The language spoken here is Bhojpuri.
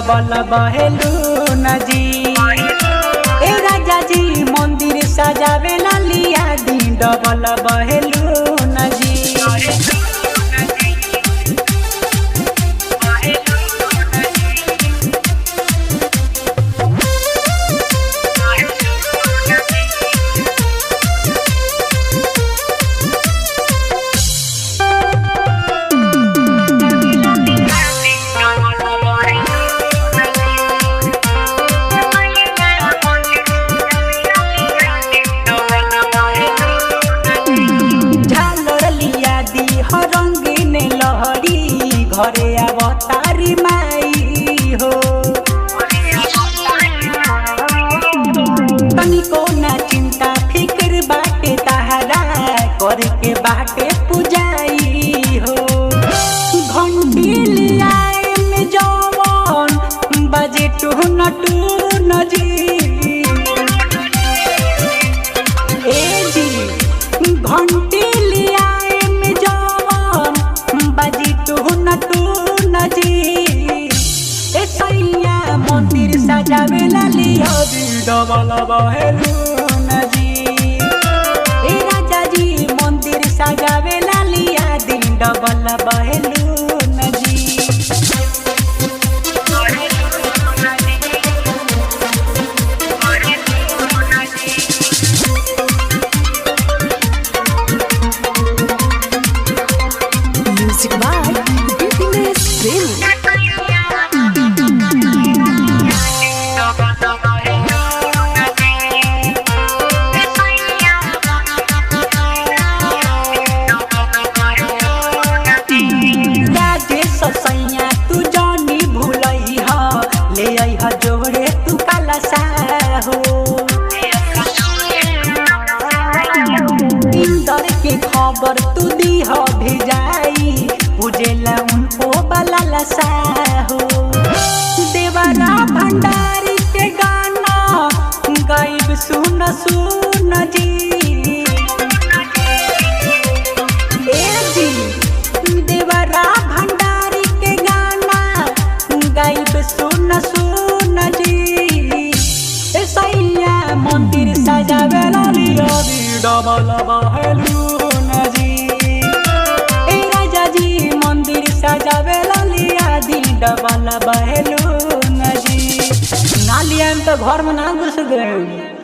डबल बहेलू नजी। ए राजा जी मंदिर सजावेला लिया दी डबल बहेलू नजी। झालर लिया दी हो रंगीन लहरी घरे अवतारी माई हो। तनिको ना चिंता फिक्र बाटे तहरा करके बाटे पुजाई हो। घंटी लियाए में जवन बजे टून टून जी। ए जी घंटी लियाए में जवन बजी टून टून जी। ए सैया मंदिर सजावेला लिया दी डबल बहेलू नजी। ए राजा जी मंदिर सजावेला लिया दी double बहेलू नजी। Music by Bipin Premi. Rajesh सैया तू जानी भूलई ह ले आई ह जोड़े तू काला हो। इंदर के खबर तू दी ह भेजाई पूजेला उनको बलाला हो। देवरा भंडारी के गाना गाइब सुन सुन जी। ए जी देवरा भंडारी के गाना गाइब सुन सुन जी। ए सैया मंदिर सजावेला लिया दी डबल बहेलू नजी। ए राजा जी मंदिर सजावेला लिया दी डबल बहेलू नजी। ना लिया तो घर में ना घुस गए।